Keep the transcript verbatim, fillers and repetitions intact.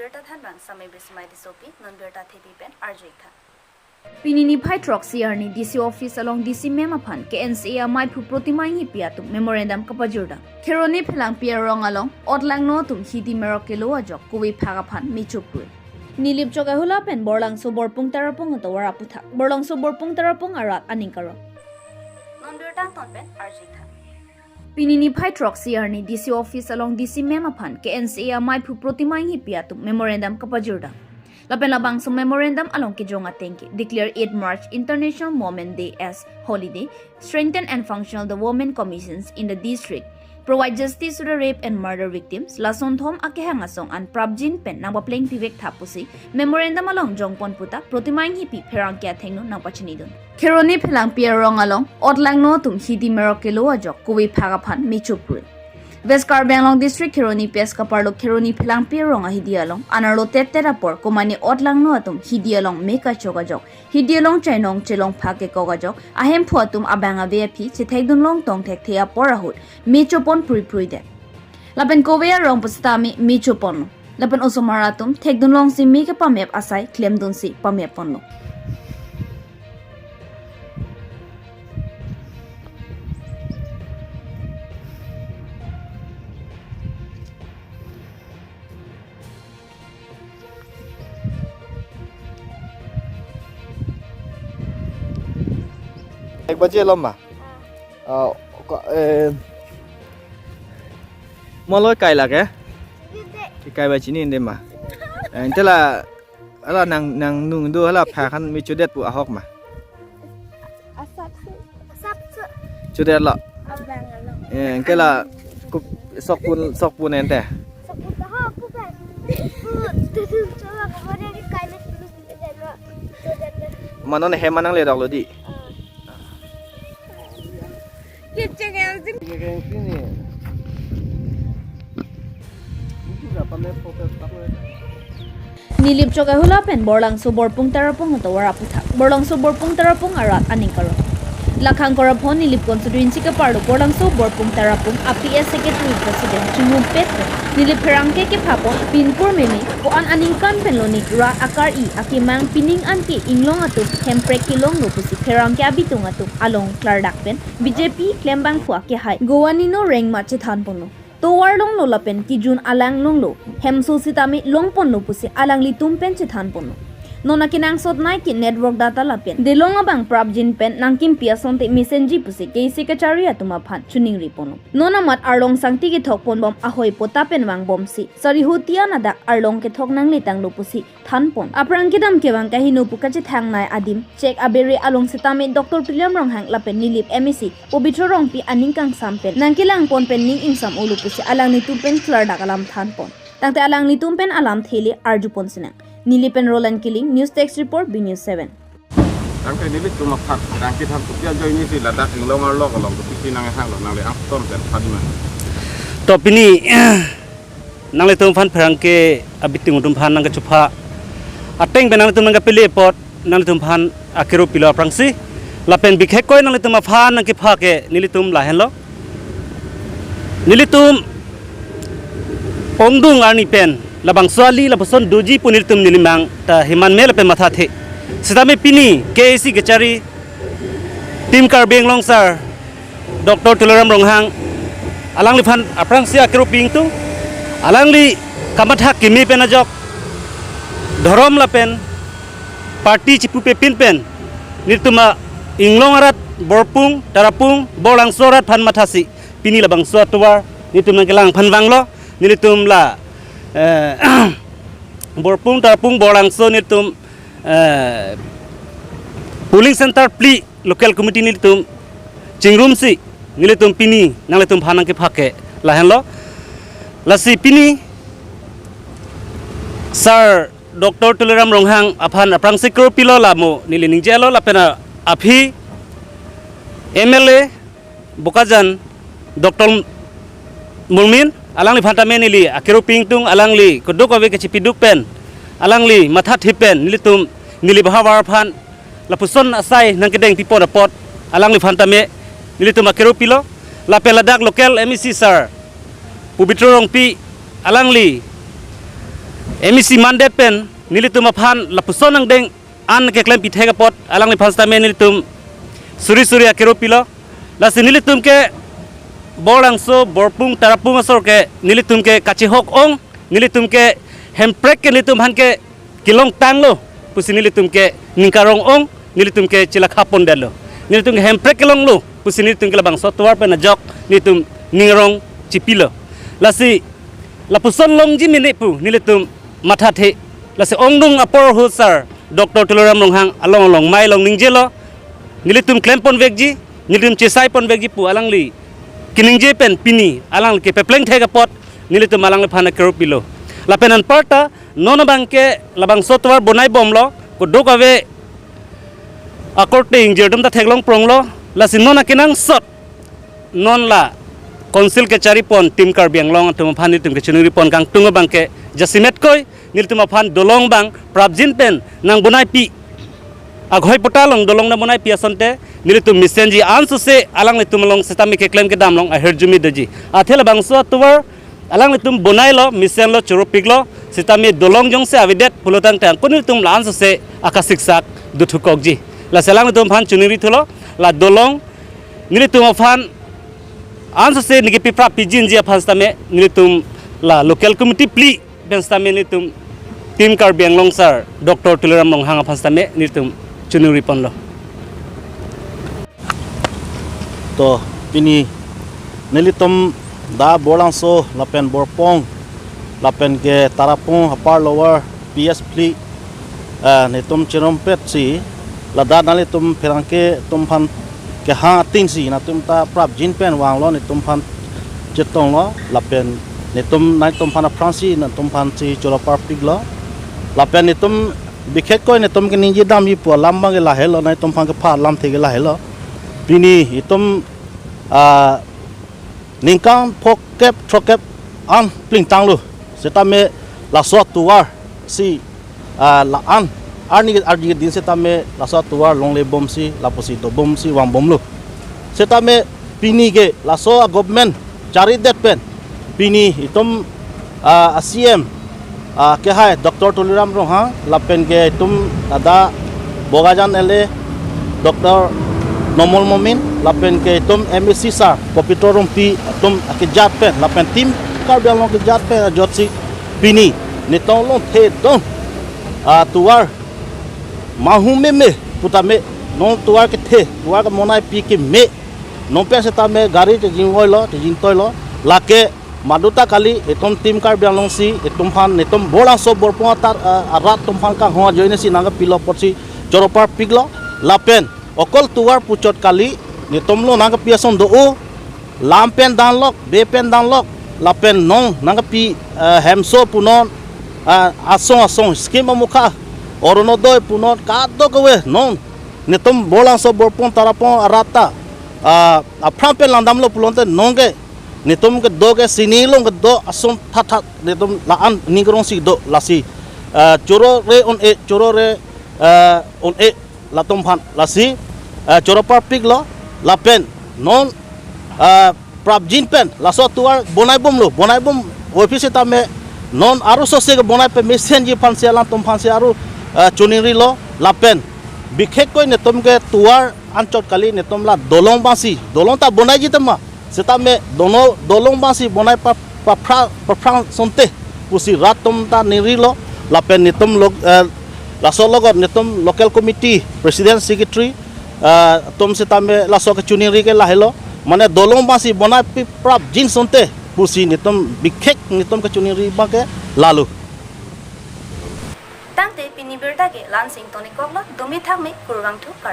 Birta thanbang Samai Bismai Tissopi, non birta thepi pen arju-ik tha. Pini niphai throksi arni D C office along D C ma'am aphan K N C A amaiphu Protima Enghipi atum memorandum kapajurdam. Kheroni Phelangpi arong along otlangno atum hidi merok kelo ajok kove phak aphan mechoprui. Nilip Chokehula pen Borlangso Borpung Tarapung atovar aputhak Borlangso Borpung Tarapung arat aning karong. Non birta angton pen arju-ik tha. Pini niphai throksi arni D C office along D C ma'am aphan K N C A amaiphu Protima Enghipi atum memorandum kapajurdam. Lapen labangso memorandum along kejong ateng ke declare eight March International Women Day as holiday, strengthen and functional the women commissions in the district, provide justice to the rape and murder victims, lason thom akehang asong an prapjin pen nangpapleng pivek tha pusi memorandum along jongpon puta Protima Enghipi pherangke athengno nangpachinidun. Kheroni Phelangpi arong along otlangno atum hidi merok kelo ajok kove phak aphan mechoprui. West Karbi Anglong District Kheroni P S kaparlo Kheroni Phelangpi arong ahidi along anerlo tet tet apor komane otlangno atum hidi along me kachok ajok, hidi along chainong chelong phak kekok ajok, ahemphu atum abang ave aphi chethekdun long tong thekthe apor ahut mechopon prui prui det. Lapen kove arong pusitame mechoponlo. Lapen osomar atum thekdun longsi me kepamep asai klemdunsi pamep ponlo. Ek baje lo ma? Ah, ko, eh, maloi kai lake? Kai ba chini inde ma? Eh, inte la, ala nang, nang nung do ala pha khan mechodet pu ahok ma? Asap su. Asap su. Chodet lo. Abang alo. Eh, inte la kup sokpun, sokpun ente. Sokpun ta ho pu pen. Pu tu tu chola ko bore ni kai me tu tu tu. Mano ne he manang le dok lo di. Ah. Keceng yang sing. Keceng sini. Ini juga pamer foto apa? Nilip Chokehula pen Borlangso Borpung Tarapung atovar aputhak Borlangso Borpung Tarapung arat aning karong. Lakhang koraphon Nilip constituency kaparlo Borlangso Borpung Tarapung a P S secretary president chungumpet pen Nilip pherangke kephapon pinpur meme ko-an aningkan pen lo nik rat akar-i akemang pining anke inglong atum hemprek kelonglo pusi pherangke abitung atum along klardak pen B J P klembangphu akehai Govanino Rengma chethan ponlo. Tovar longlo lapen kejun alang longlo, hemso sitame longponlo pusi alanglitum pen chethan ponlo. Non akenangsot nai ke network data lapen delong abang prapjin pen nangkimpi asonte mesenji pusi K A C kachari atum aphan choningri ponlo. Non amat arlong sangti kethok ponbom ahoi pota pen vangbomsi sarihuti an adak arlong kethok nangletanglo pusi thanpon. Aphrang kedam kevang kaheno pu kachethang nai adim chek abere along sitame Doctor Tuliram Ronghang lapen Nilip M A C Pobitro Rongpi aning kangsam pen nangkelangpon pen ning ingsam-olo pusi alanglitum pen klardak alam thanpon. Tangte alanglitum pen alamthe le arjupon sinang. Nilip pen Roland Killing, News Desk Report, B News seven. Tangte nelitum aphan pherangke than kopi ajoine si ladak inglong arlo along kopi si nanghanglo, nangle angton pen phan ma? To pini nanglitum aphan pherangke abitung atum aphan nangkachupha ateng pen nanglitum nangkapili apot nanglitum aphan akero pilo aphrangsi. Lapen bikhekkoi nanglitum aphan nangkepha ke nelitum lahenlo. Nelitum ongdung arni pen labangso ali lapuson doji pu nelitum neli mang ta heman me lapen mathathe. Sitame pini K A C kachari Team Karbi Anglong sir Doctor Tuliram Ronghang alangliphan aphrangsi akero pi ingtung, alangli kamatha kimi pen ajok dhorom lapen party chipupe pin pen nelitum a-inglong arat Borpung, Tarapung, Borlangso arat aphan mathasi pini labangso atovar nelitum nangkelang aphan vanglo. Nelitum la, eh, Borpung, Tarapung, Borlangso nelitum, eh, polling center phli local committee nelitum chingrumsi nelitum pini nanglitum aphan nangkepha ke lahenlo. Lasi pini sir Doctor Tuliram Ronghang aphan aphrangsi kero pilo lamo neli ningjelo lapen aphi M L A Bokajan Doctor Murmin alangliphan tame neli akero pi ingtung, alangli kodok ave kachipiduk pen alangli mathathe pen nelitum neli bahavar aphan lapuson asai nangkedeng pipon apot alangliphan tame nelitum akero pilo. Lapen ladak local M A C sir Pobitro Rongpi alangli M A C mandet pen nelitum aphan lapuson angdeng an keklem pithek apot alangliphan sitame nelitum suri suri akero pilo. Lasi nelitum ke Borlangso, Borpung, Tarapung asor ke nelitum ke kachihok ong, nelitum ke Hemprek ke nelitum aphan ke kelongtanglo pusi nelitum ke ning karong ong, nelitum ke chelakha pondetlo. Nelitum ke Hemprek kelonglo pusi nelitum ke labangso atovar pen ajok nelitum ning arong chipilo. Lasi lapuson longji mene pu nelitum mathathe. Lasi ongdung apor ahut sar Doctor Tuliram Ronghang along along mai along ningjelo. Nelitum klem ponvekji, nelitum chesai ponvekji pu alangli keningje pen pini alangli kepepleng thek apot nelitum alangliphan akero pilo. Lapen anparta non abangke labangso atovar bonai bomlo, kodok ave akorte ingjir atum ta theklong pronglo. Lasi non akenangsot non la Council kechari pon Team Karbi Anglong atum aphan nelitum kechiningri pon kangtung abangke jasemet koi nelitum aphan dolong abang prapjin pen nang bonai pi, aghoi pota along dolong nang bonai pi asonte nelitum mesenji ansose alanglitum along sitame keklem kedam along ahirjume doji. Athe labangso atovar alanglitum bonailo, mesenlo, choropiklo, sitame dolong jongsi avedet pulotangte angko nelitum la ansose akasiksak dothukokji. Lasi alanglitum aphan chiningri thulo, la dolong nelitum aphan ansose neke piprap pijinji aphan sitame nelitum la local committee phli pen sitame nelitum Team Karbi Anglong sar Doctor Tuliram Ronghang aphan sitame nelitum chiningri ponlo. To pini nelitum dak Borlangso lapen Borpung lapen ke Tarapung apar lower P S phli, eh, nelitum chirompetsi ladak nanglitum pherangke atum aphan kehang atingsi nangtum ta prapjin pen vanglo, nelitum aphan chetonglo lapen nelitum nangtum aphan aphrangsi nangtum aphansi choro parpiklo. Lapen nelitum bikhekkoi nelitum keningje damji pu alam abangke lahelo, nangtum aphan kepha alamthe ke lahelo. Pini itum, ah, ningkan phokep throkep an plingtanglo. Setame laso atovar si, ah, la-an arni arni din setame laso atovar longle bomsi lapusi dobomsi vangbomlo. Setame pini ke laso a-government charidet pen pini itum, ah, a-C M, ah, kehai Doctor Tuliram Ronghang lapen ke itum ada Bokajan L A Doctor Numal Momin lapen ke itum M A C sar Pabitra Rongpi atum akejat pen lapen Team Karbi Anglong kejat pen ajotsi pini nelitum longthe dong, ah, tovar mahumeme putame, non tovar kethe, tovar kebonai pi keme, non pen setame gari chejing oilo, chejing toilo, lake maduta kali, itum Team Karbi Anglong si, itum aphan, itum Borlangso Borpung atar, ah, arat atum aphan kanghon ajoine si nangkepilo apotsi choro parpiklo, lapen okol tovar puchot kali, nelitum lo nangkepi ason do-o, lam pen danlok, be pen danlok, lapen non nangkepi, eh, hemso punon, eh, asong asong scheme amukha, Orunodoi punon, kadokave non nelitum Borlangso Borpung Tarapung arat ta, ah, aphrang pen langdamlo pulote non ke nelitum kedo ke sining along kedo ason thatthat nelitum la-an ning arongsi do lasi, eh, choro re un-e, choro re, eh, un-e latum aphan lasi, eh, choro parpiklo lapen non, eh, prapjin pen laso atovar bonai bomlo, bonai bom office tame non aro sose kebonai pemesenji aphansi alangtum aphansi aro, eh, chiningrilo lapen bikhekkoi nelitum ke tovar anchot kali nelitum la dolong abangsi, dolong ta bonaiji tema setame dono dolong abangsi bonai pa, paphrang, paphrang asonte pusi rat atum ta ningrilo lapen nelitum lok, eh, laso alogot nelitum local committee president secretary, eh, atum setame laso kechiningri ke lahelo, mane dolong abangsi bonai pi prapjin asonte pusi nelitum bikhek nelitum kechiningri abangke lalo. Tangte pini birta ke la-ansi ingtonikoklo, dumi thakme, kurvangthu kardom.